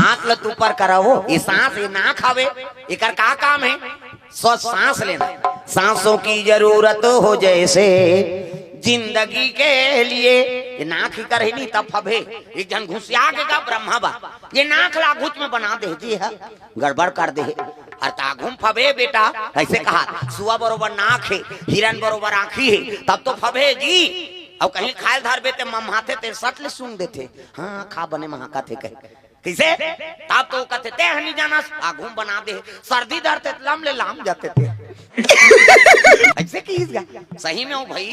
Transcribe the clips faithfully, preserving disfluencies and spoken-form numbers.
हाथ ल तू ऊपर करा हो, ये सांस, ये नाक हवे, एकर का काम है? स्व सांस लेना। सांसों की जरूरत हो जैसे जिंदगी के लिए। ये नाक ही कर ही नहीं, तब फबे। एक झन घुसिया के का ब्रह्मा बा, ये नाक ला घुच में बना दे जी है, गड़बड़ कर दे। अरे त आघू म फबे बेटा, ऐसे कहा, सुआ बरोबर नाक है, हिरन बरोबर आंखी है, तब तो फबे जी। अब कहीं खायल धरबे ते मम्हाथे ते सट ले सूंघ देथे। हाँ, खा बने महाका थे कहे। कइसे? तब तो कथे, "ते हनी जानस, आघू म बना दे, सर्दी धरथे, लम ले लाम जाथे ते।" ऐसे किहिस गा। सही में हो भाई,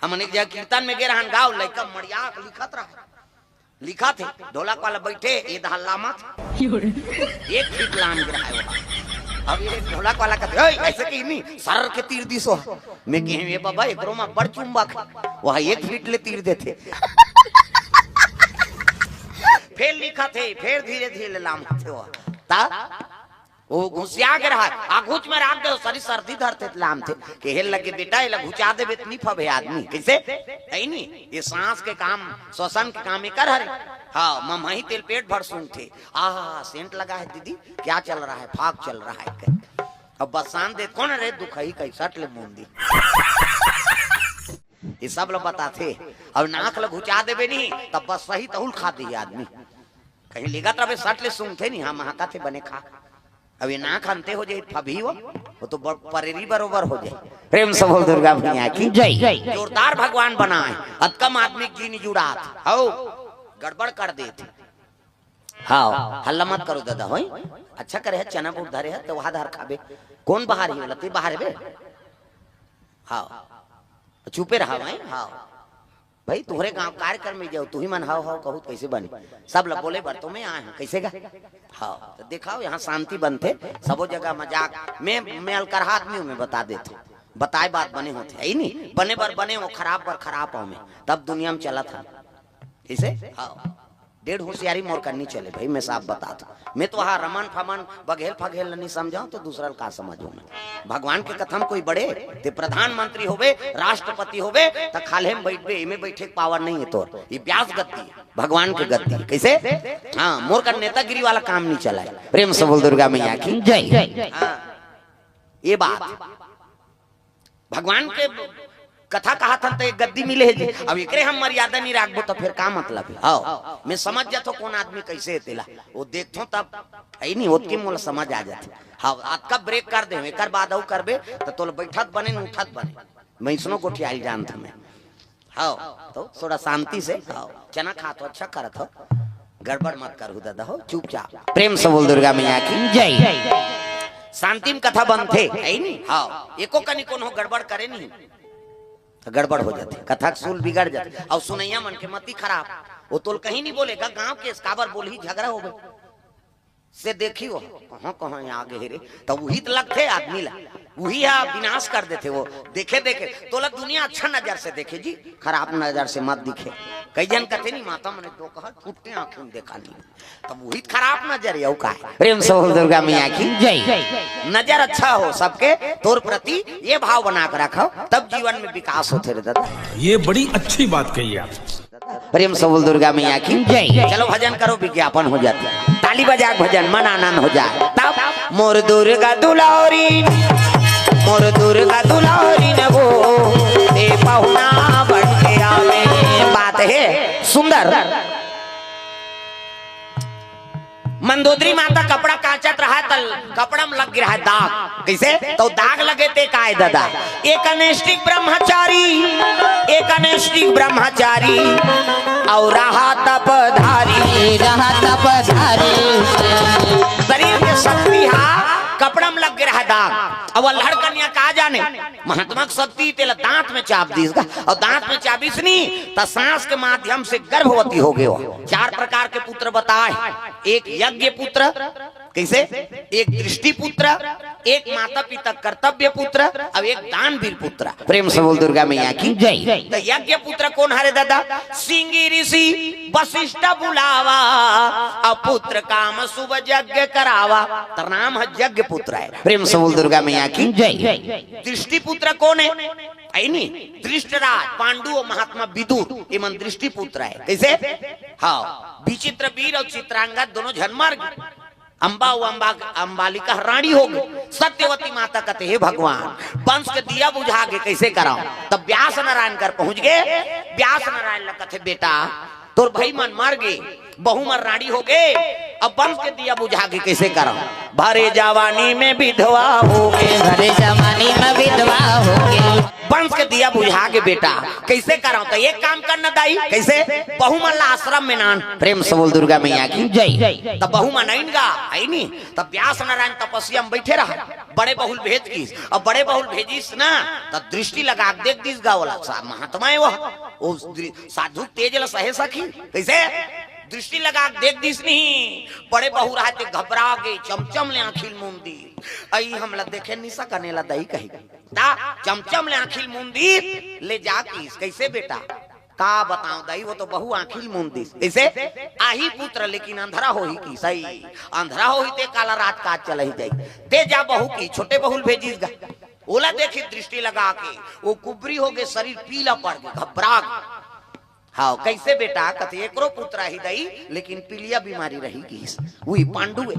हमन एक जगह कीर्तन में गे रहन, गाँव लइका मड़िया के लिखत रहा, लिखत हे, ढोलक वाला बइठे, ये दहा लामत, एक फीट लाम गे रहा है वहाँ। अब ये ढोलक वाला कथे, "ओए, ऐसे किहिस नी, सर के तीर दिस हो।" मैं कहेंव, "ए बाबा, एकरो म बड़ चुंबक हे, वहाँ एक फीट ले तीर देथे।" फेर लिखत हे, फेर धीरे धीरे लामत हे वो। त वो घुसिया गे रहा, आघूच में राख दे, सरी सर्दी धरथे त लामथे। कहे लगे, "बेटा, एला घुचा देबे त नी फबे आदमी।" कइसे? है नी? ये सांस के काम, श्वसन के काम एकर हरे। हाँ, मम्हई तेल पेट भर सूंघथे। आहा, सेंट लगा है दीदी, क्या चल रहा है? फाग चल रहा है कहे। अब बसान दे, "कोन रे दुखही?" कहि सट ले मुंदी। ये सब ल बताथे। अब नाक ल घुचा देबे नहीं, तब बस सही तहुल खा दिही आदमी। कहीं लेगत रहे सट ले सूंघथे नहीं, हाँ, महाका थे बने खा। अब ये नाक अंते हो जाए, फबही वो, वो तो ब-, परेरी बरोबर हो जाए। प्रेम से बोल दुर्गा मैया की जय। जोरदार भगवान बनाए, अतकम आदमी की नहीं जुड़ात, हौ, गड़बड़ कर देथे। हाँ, हल्ला मत करो दादा, होई? अच्छा करे है, चना बूट धरे है, तो वहाँ धर खाबे। कोन बाहर ही बोला, ते बाहर है बे? हाँ, चुपे रहा भाई, हाँ। भाई, तुहरे गांव कार्यक्रम में जाओ, तुही मन हाव हाव कहू त कइसे बने? सब ल बोले बर तो मैं आए हूँ, कइसे गा? हाँ, त देखाव, यहाँ शांति बनथे, सबो जगह मजाक। मैं, मैं अलकरहा आदमी हूँ, मैं बता देथों, बताए बात बने होथे, है ही नहीं? बने बर बने हो, खराब बर खराब हो मैं, तब दुनिया में चलत हन। कइसे? हाँ। डेढ़ होशियारी मोर कर नी चले भाई, मैं साफ बताथों। मैं तो वहाँ रमन फमन, बघेल फघेल ल नी समझाऊँ त दूसरा ल का समझहूँ मैं? भगवान के कथा म कोई बड़े, ते प्रधानमंत्री होबे, राष्ट्रपति होबे, त खाल्हे म बइठबे, एमे बइठे के पावर नहीं है तोर। ये ब्यास गद्दी, भगवान के गद्दी। कइसे? हाँ, मोर कर नेतागिरी वाला काम नी चलाए। प्रेम से बोल दुर्गा मैया की जय। हाँ, ये बात। भगवान के कथा कहत हन त एक गद्दी मिले हे जी। अब एकरे हम मर्यादा नहीं राखबो त फेर का मतलब हे? हाँ, मैं समझ जाथों कोन आदमी कइसे हे तेला। वो देखथों तब, है नहीं, ओतके मोला समझ आ जाथे। हाँ, अतका ब्रेक कर दे, एकर बाद अउ करबे त तोला बइठत बने न उठत बने। मैं इसनो गोठियाल जानथों मैं। हाँ, तो थोड़ा शांति से, हाँ, चना खाथों, अच्छा करत हो। गड़बड़ मत करहू दादा हो, चुपचाप। प्रेम से बोल दुर्गा मैया की जय। शांति म कथा बनथे, है नहीं? हाँ, एको कनी कोनो गड़बड़ करे नहीं, त गड़बड़ हो जाथे, कथा के सुर बिगड़ जाथे। अउ सुनइया मन के मति खराब, वो तोल कहीं नहीं बोले गा, गांव के काबर बोलही, झगड़ा होबे। से देखी वो, कहाँ कहाँ आगे हे रे, त उही त लगथे आदमी ला, उही हा विनाश कर देथे वो। देखे देखे तोला दुनिया अच्छा नजर से देखे जी, खराब नजर से मत दिखे। कई जन कथे नहीं, माता मने तो कहा फुट्टे आंखें में देखा नहीं, तब उही त खराब नजर हे, अउ का हे? प्रेम से बोल दुर्गा मैया की जय। नजर अच्छा हो सबके तोर प्रति, ये भाव बना के रखो, तब जीवन में विकास होथे रे दादा। ये बड़ी अच्छी बात कही आप। प्रेम से बोल दुर्गा मैया की जय। चलो भजन करो, विज्ञापन हो जाता है, ताली बजा के भजन, मन आनंद हो जाए। तब मोर दुर्गा दुलारी, मोर दुर्गा दुलारी न वो, ए पहुना बन के आवे। बात हे सुंदर। मंदोदरी माता कपड़ा कांचत रहा, त कपड़ा म लग गे रहा दाग। कइसे? त दाग लगे ते काय दादा? एक अनैष्ठिक ब्रह्मचारी, एक अनैष्ठिक ब्रह्मचारी, अउ रहा तपधारी। रहा तपधारी। शरीर के शक्ति हा कपड़ा म लग गे रहा दाग। अब अल्हड़ कन्या का जाने, महात्मा के शक्ति तेला दांत में चाप दीस गा, अउ दांत में चाबिस नी, त सांस के माध्यम से गर्भवती हो गयो। चार प्रकार के पुत्र बताए, एक यज्ञ पुत्र, कइसे? एक दृष्टि पुत्र, एक माता पिता कर्तव्य पुत्र, अउ एक दानवीर पुत्र। प्रेम से बोल दुर्गा मैया की जय। त यज्ञ पुत्र कोन हरे दादा? सिंगी ऋषि वशिष्ठ बुलावा, अउ पुत्र काम शुभ यज्ञ करावा। त नाम हे यज्ञ पुत्र हे। प्रेम से बोल दुर्गा मैया की जय। दृष्टि पुत्र कोन हे? ऐ नी, धृष्टराज, पांडु अउ महात्मा विदुर, एमन दृष्टि पुत्र हे। कइसे? हाँ, विचित्र वीर अउ चित्रांगद दोनों झन मर गे। अम्बा अउ अम्बा, अम्बालिका रानी हो गे। सत्यवती माता कथे, "हे भगवान, वंश के दिया बुझा गे, कइसे करंव?" तब व्यास नारायण कर पहुंच गे। व्यास नारायण ला कथे, "बेटा, तोर भई मन मर गे, बहू मन रानी हो गे, अब वंश के दिया बुझा गे, कइसे करंव?" भरे जवानी में विधवा हो गे। भरे जवानी में विधवा हो गे। वंश के दिया बुझा गे बेटा, कइसे करंव? त एक काम कर न दाई, कइसे? बहू मन ला आश्रम में नान। प्रेम से बोल दुर्गा मैया की जय। त बहू मन आइन गा, आइनी। त व्यास नारायण तपस्या में बइठे रहा, बड़े बहुल भेज किस। अब बड़े बहुल भेजिस ना, त दृष्टि लगा के देख दिस गा ओला। सा-, महात्मा हे वो, वो दृ-, साधु तेज ला सहे सखी। कइसे? दृष्टि लगा के देख दिस नहीं। बड़े बहुल रहा ते घबरा गे, चमचम ले आँखी ल मूंद दिस। अई हमला देखे नहीं सकन, एला दई कही। ता चमचम ले आँखी ल मूंद दिस, ले जा किस। कइसे बेटा? का बतांव दई, वो तो बहू आँखी ल मूंद दिस। कइसे? आही पुत्र लेकिन अंधरा होही किस। सही, अंधरा होही ते काला राजकाज चलही जाई। ते जा बहू किस, छोटे बहुल भेजिस गा। ओला देखी दृष्टि लगा के, वो कुबरी हो गे, शरीर पीला पड़ गे, घबरा गे। हाँ, कइसे बेटा? कथे, "एकरो पुत्र आही दई, लेकिन पीलिया बीमारी रही गिस।" उही पांडु हे,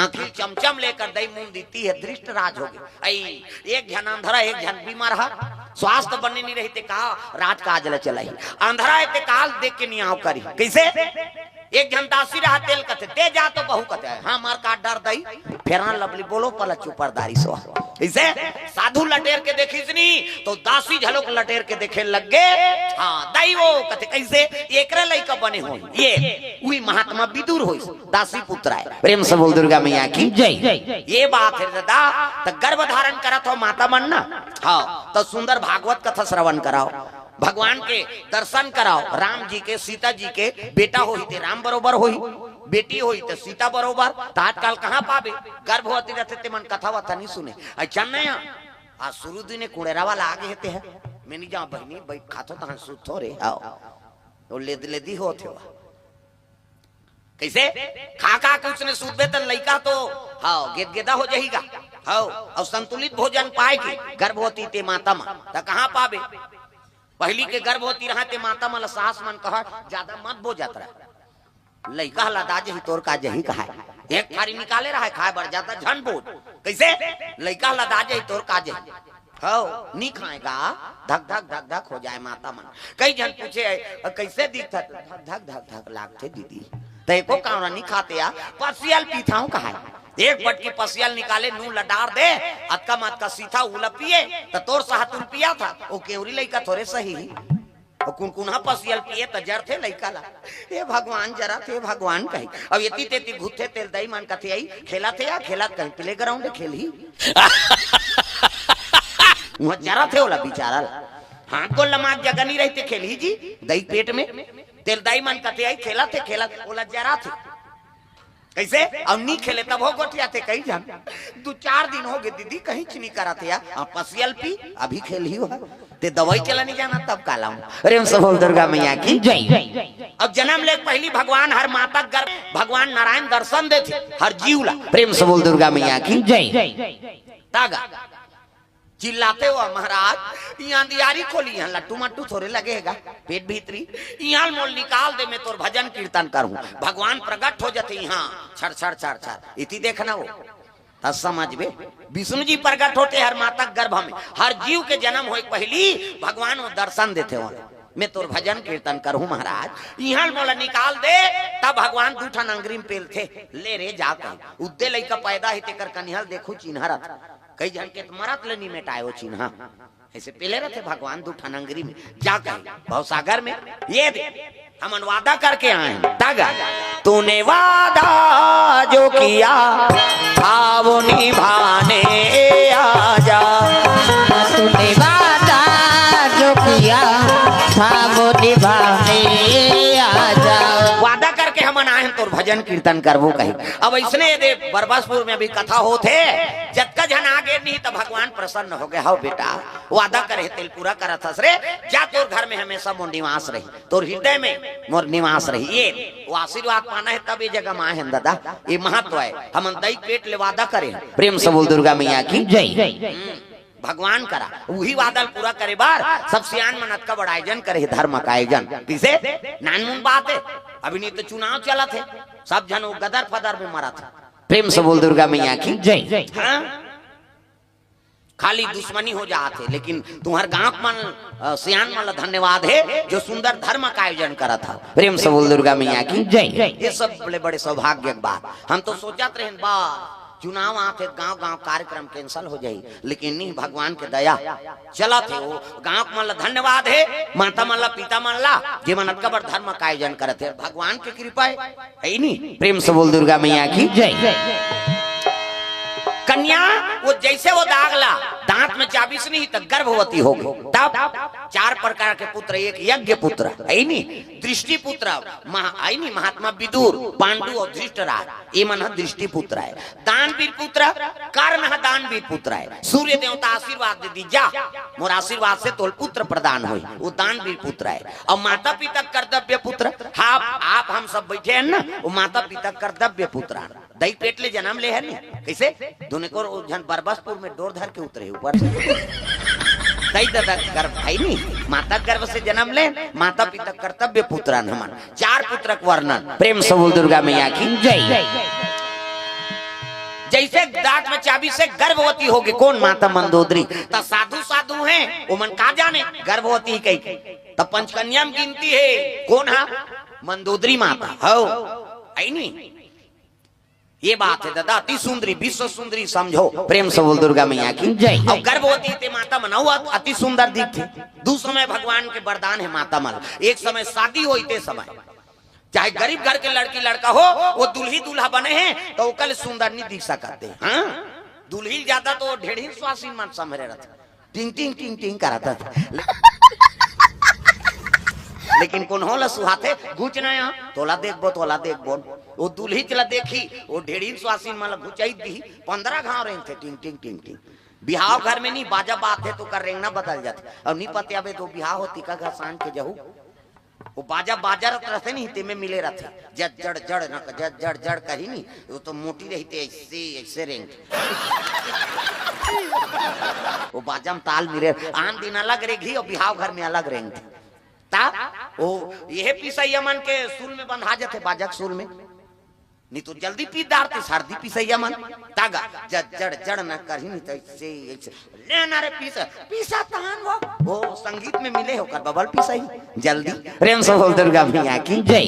आँखी चमचम लेकर दई मूंद दिस, ते ह धृष्टराज हो गे। अई, एक झन अंधरा, एक झन बीमार हा, स्वास्थ्य बने नहीं रही ते का राजकाज ल चलाही। अंधरा हे ते काल देख के नियाव करी। कइसे? एक झन दासी रहा, तेला कथे, "ते जा तो बहू," कथे, "हाँ, मार का डर दई, फेरन लबली बोलो पला चुपरदारी सो।" कइसे? साधु लटेर के देखिस नी, तो दासी झलोक लटेर के देखे लग गे। हाँ, दई वो कथे, "कइसे? एकरे लइका बने होही।" ये, उही महात्मा विदुर होइस, दासी पुत्र हे। प्रेम से बोल दुर्गा मैया की जय। ये बात हे दादा, त गर्भ धारण करत हो माता मन ना। हाँ, त सुंदर भागवत कथा श्रवण कराओ, भगवान के दर्शन कराओ। राम जी के, सीता जी के बेटा होही ते राम बरोबर होही, बेटी होही ते सीता बरोबर। त आजकल कहाँ पाबे? गर्भवती रथे ते मन कथा वथा नहीं सुने। अच्छा नया, आज शुरू दिने कुड़ेरा वाला आगे हे ते ह। मैं नहीं जांव बहिनी, बइठ खाथो तहन सुतथो रे। आओ, तो लेद लेदी होत हे वा। कइसे? खा खा के उसने सुतबे त लइका तो, हाँ, गेदगेदा हो जाही गा। हाँ, अउ संतुलित भोजन पाए के गर्भवती ते माता मन, त कहाँ पाबे? पहिली के गर्भवती रहा ते माता मन ला सास मन कहा, "ज्यादा मत बोजत रह, लइका ह लदा जही, तोर का जही," कहाय। एक थारी निकाले रहा खाए बर, ज्यादा झन बोज। कइसे? "लइका ह लदा जही, तोर का जही।" हव, नी खाए गा, धक धक धक धक हो जाए माता मन। कई झन पूछे, "कइसे दिखत?" "धक धक धक धक लागथे दीदी।" त एको कांवरा नी खाते या, पसियल पीथांव कहाय। एक बटकी पसियल निकाले, नून ल डार दे, अतका म अतका सीथा उला पिए, त तोर साहतुल पिया था, ओ केवरी लइका थोरे सही ही। ओ कुनकुनहा पसियल पिए त जरथे लइका ला। "हे भगवान जरत हे भगवान," कही। अब एती तेती घुथे तेल दई मन कथे आई, "खेलत हे या खेलत कहीं प्ले ग्राउंड खेलही।" उहाँ जरत हे ओला बिचारा ला। हाथ गोल लमात जगह नहीं रहिते खेलही जी, दई पेट में। तेल दई मन कथे आई, "खेलत हे खेलत," ओला जरत हे। कइसे? अउ नी खेले तब हो गोठियाथे कई झन। "दू चार दिन हो गे दीदी, कहीं च नी करत हे या।" "हाँ, पसियल पी, अभी खेलही हो।" ते दवाई के ला नी जाना तब का लाऊं। प्रेम से बोल दुर्गा मैया की जय। अब जनम ले पहिली भगवान हर माता गर्भ, भगवान नारायण दर्शन देथे हर जीव ला। प्रेम से बोल दुर्गा मैया की जय। तागा चिल्लाथे हो महाराज, "इहाँ अंधियारी खोली, इहाँ लट्टू मट्टू थोरे लगे हे गा, पेट भीतरी, इहाँ मोल निकाल दे, मैं तोर भजन कीर्तन करूँ।" भगवान प्रगट हो जाथे इहाँ, छर छर छर छर। इति देखना हो, त समझबे, विष्णु जी प्रगट होथे हर माता के गर्भ में, हर जीव के जनम होय के पहिली भगवान वो दर्शन देथे हो, "मैं तोर भजन कीर्तन करूँ महाराज, इहाँ मोला निकाल दे।" तब भगवान दू ठन अंगरी में पेलथे, "ले रे जा," कहे। उद्दे लइका पैदा हे तेकर कनिहा ल देखू चिन्हा रथे। कई झन के त मरत ले नी मेटाय ओ चिन्हा। अइसे पेले रथे भगवान दू ठन अंगरी में, "जा," कहे, "भवसागर में ये दे, हमन वादा करके आए हैं।" तागा, "तूने वादा जो किया था वो निभाने आजा।" तूने वादा जो किया था वो निभाने आजा। वादा करके हमन आए हैं तोर भजन कीर्तन करबो कही। अब अइसने ये दे बरबसपुर में अभी कथा होत हे, जतका झन आ गे नहीं त भगवान प्रसन्न हो गे, "हव बेटा, वादा करे तेल पूरा करत हस रे, जा तोर घर में हमेशा मोर निवास रही, तोर हृदय में मोर निवास रही।" ये वो आशीर्वाद पाना हे तब ये जगह में आए हन दादा, ये महत्व हे। हमन दई पेट ले वादा करे हन। प्रेम से बोल दुर्गा मैया की जय। हम्म। भगवान करा, उही वादा ल पूरा करे बर सब सियान मन अतका बड़ आयोजन करे हे, धर्म का आयोजन। किसे? नानमुन बात हे, अभी नहीं तो चुनाव चलत हे, सब झन वो गदर फदर में मरत हे। प्रेम से बोल दुर्गा मैया की। जय। हाँ? खाली दुश्मनी हो जात हे, लेकिन तुम्हर गांव के मन, अ, सियान मन ला धन्यवाद हे, जो सुंदर धर्म का आयोजन करत हे। प्रेम से बोल दुर्गा मैया की। जय। ये सब बड़े बड़े सौभाग्य के बात। हम तो सोचत रहेन, बा, चुनाव आत हे, गांव गांव कार्यक्रम cancel हो जाही, लेकिन नहीं, भगवान के दया चलत हे। वो गांव के मन ला धन्यवाद हे, माता मन ला, पिता मन ला, जे मन अतका बड़ धर्म का आयोजन करत हे, भगवान के कृपा हे। हे नी? प्रेम से बोल दुर्गा मैया की। जय। कन्या, वो जैसे वो दाग ला दांत में चाबिस नहीं, तो गर्भवती हो गई। तब चार प्रकार के पुत्र, एक यज्ञ पुत्र, हे नी? दृष्टि पुत्र, महा-, हे नी? महात्मा विदुर, पांडु और धृष्टराज, ये मन ह दृष्टि पुत्र हे। दानवीर पुत्र, कर्ण ह दानवीर पुत्र हे। सूर्य देवता आशीर्वाद दे दी, जा, मोर आशीर्वाद से तोल पुत्र प्रदान होई, वो दानवीर पुत्र हे। और माता पिता कर्तव्य पुत्र, आप, आप हम सब बैठे हैं ना, वो माता पिता कर्तव्य पुत्र हे। दई पेट ले जन्म ले हे नी, कैसे? दुने को झन बरबसपुर में डोर धर के उतरे ऊपर से। दई ददा गर्भ हे नी, माता गर्भ से जन्म ले, माता पिता कर्तव्य पुत्र हे हमन। चार पुत्र के वर्णन। प्रेम से बोल दुर्गा मैया की। जय। जैसे दांत में चाबिस हे, गर्भवती हो गई। कौन? माता मंदोदरी। त साधु साधु हे, वो मन का जाने गर्भवती कही। त पंचकन्या में गिनती हे। कौन हे? मंदोदरी माता। हो, हे नी? ये बात हे दादा, अति सुंदरी, विश्व सुंदरी समझो। प्रेम से बोल दुर्गा मैया की। जय। और गर्भवती ते माता मन अउ अति सुंदर दिखथे। दू समय भगवान के वरदान हे माता मन। एक समय शादी होई ते समय, चाहे गरीब घर के लड़की लड़का हो, वो दुल्ही दूल्हा बने हे, तो ओकर ले सुंदर नहीं दिख सकत हे। हाँ, दुल्ही ज्यादा तो ढेढ़ीन स्वासिन मन संभरे रथे, टिंग टिंग टिंग टिंग करत रथे। ले-, लेकिन कोनो ला सुहाथे, गुच ना आ, तोला देखबो, तोला देखबो। वो दुल्ही ला देखी, वो ढेढ़ीन स्वासिन मन ला घुचाई दी, पंद्रह घाव रेंगथे, टिंग टिंग टिंग टिंग। बिहाव घर में नहीं, बाजा बाजथे तो कर रेंगना बदल जाथे। और नहीं पते अबे तो बिहाव होती का घसान के जहू। वो बाजा बाजा रत रथे नहीं, तेमे मिले रथे। जड़ जड़ जड़ न, जड़ जड़ जड़ कही नहीं, वो तो मोटी रही ते ऐसे, ऐसे रेंग। वो बाजा में ताल मिले, आन दिन अलग रेंगी और बिहाव घर में अलग रेंग। ता वो यह पिसैया मन के सूल में बंधा जाते, बाजा के सूल में। नहीं तो जल्दी पीस डारते, सर्दी पिसैया मन। तागा, जड़ जड़ जड़ न करही, नहीं तो ऐसे, ऐसे। ले ना रे पीस, पीसा तहान वो। वो संगीत में मिले होकर बबल पिसई। जल्दी, प्रेम से बोल दुर्गा मैया की। जय।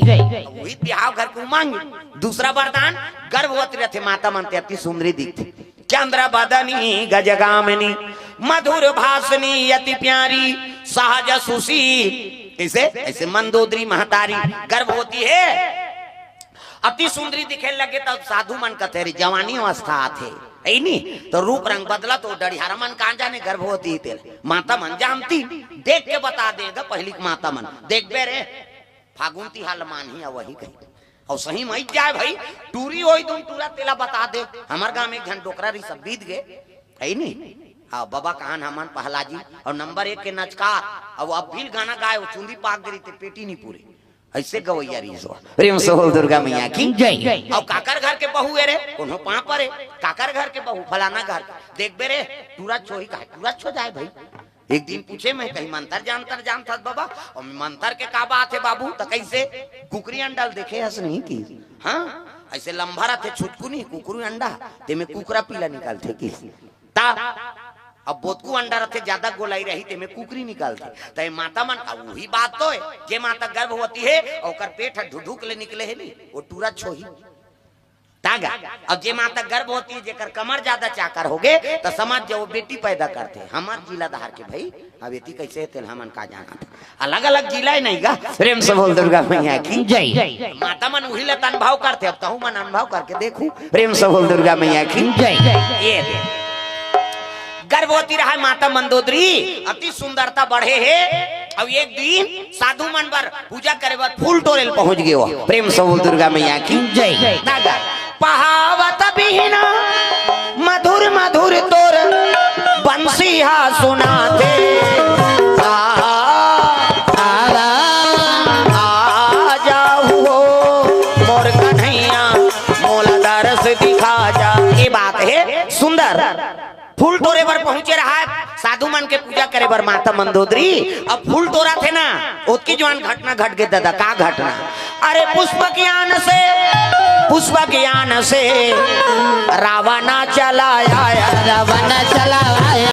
वही बिहाव घर को मांगी। दूसरा वरदान, गर्भवती रथे माता मन ते अति सुंदरी दिखथे। चंद्र बदनी गजगामिनी, मधुर भाषणी अति प्यारी, सहज सुशील। कैसे? ऐसे मंदोदरी महतारी गर्भवती हे, अति सुंदरी दिखे लगे, तब साधु मन कथे, "रे, जवानी अवस्था आथे, हे नी? तो रूप रंग बदला, तो डढ़ियारा मन कां जाने गर्भवती तेल।" माता मन जानती, देख के बता दे ग, पहिली के माता मन, "देखबे रे, फागुन तिहार ल मानही, अवही कही।" और सही मई जाए भाई, टूरी होई तुम टूरा तेला बता दे। हमर गांव में एक झन डोकरा रही, सब बीत गए, हे नी? हाँ, बाबा कहान हमन पहला जी, और नंबर एक के नचकार, और अब भी गाना गाए, वो चुंदी पाक गिरी ते पेटी नहीं पूरे। ऐसे गवैया रही सो। प्रेम से बोल दुर्गा मैया की। जय। और काकर घर के बहू है रे, कोनो पांव परे, काकर घर के बहू, फलाना घर के। देखबे रे, टूरा छोही का है, टूरा छो जाए भाई। एक दिन पूछे मैं, कहीं मंतर जानतर जानत हस बाबा? और मंतर के का बात है बाबू? त कैसे? कुकरी अंडा ल देखे हस नहीं कि? हाँ, ऐसे लंबा रहते छुटकू नहीं, कुकरी अंडा, तेमे कुकरा पीला निकालथे कि? ता अब बोतकू अंडा रहते, ज्यादा गोलाई रही, तेमे कुकरी निकालथे। त ये माता मन, अब वही बात तो है, जे माता गर्भवती है, ओकर पेट ह ढुढुक ले निकले है नी, वो टूरा छोही। तागा, अब जे माता गर्भवती है, जेकर कमर ज्यादा चाकर हो गे, त समझ जाओ बेटी पैदा करथे। हमर जिला धार के भाई, अब एती कैसे हे तेल हमन का जानत। अलग-अलग जिला हे नहीं गा। प्रेम से बोल दुर्गा मैया की। जय। माता मन उही ल त अनुभव करथे, अब तहू मन अनुभव करके देखू। प्रेम से बोल दुर्गा मैया की। जय। ये दे। गर्भवती रहा माता मंदोदरी, अति सुंदरता बढ़े हे। अब एक दिन साधु मन बर पूजा करे बर फूल टोरे ल पहुंच गे हो। प्रेम से बोल दुर्गा मैया की। जय। नागा। पहावत बिहना मधुर मधुर तोर बंसी हा सुनाथे। आ, आ, आ जाहू हो मोर कन्हैया, मोला दरस दिखा जा। ये बात हे सुंदर। फूल टोरे बर पहुंचे रहा है, साधु मन के पूजा करे बर माता मंदोदरी। अब फूल टोरा थे ना, ओतकी जुवान घटना घट गे दादा। का घटना? अरे पुष्प ज्ञान से, पुष्प ज्ञान से रावण चला आया। रावण चला आया।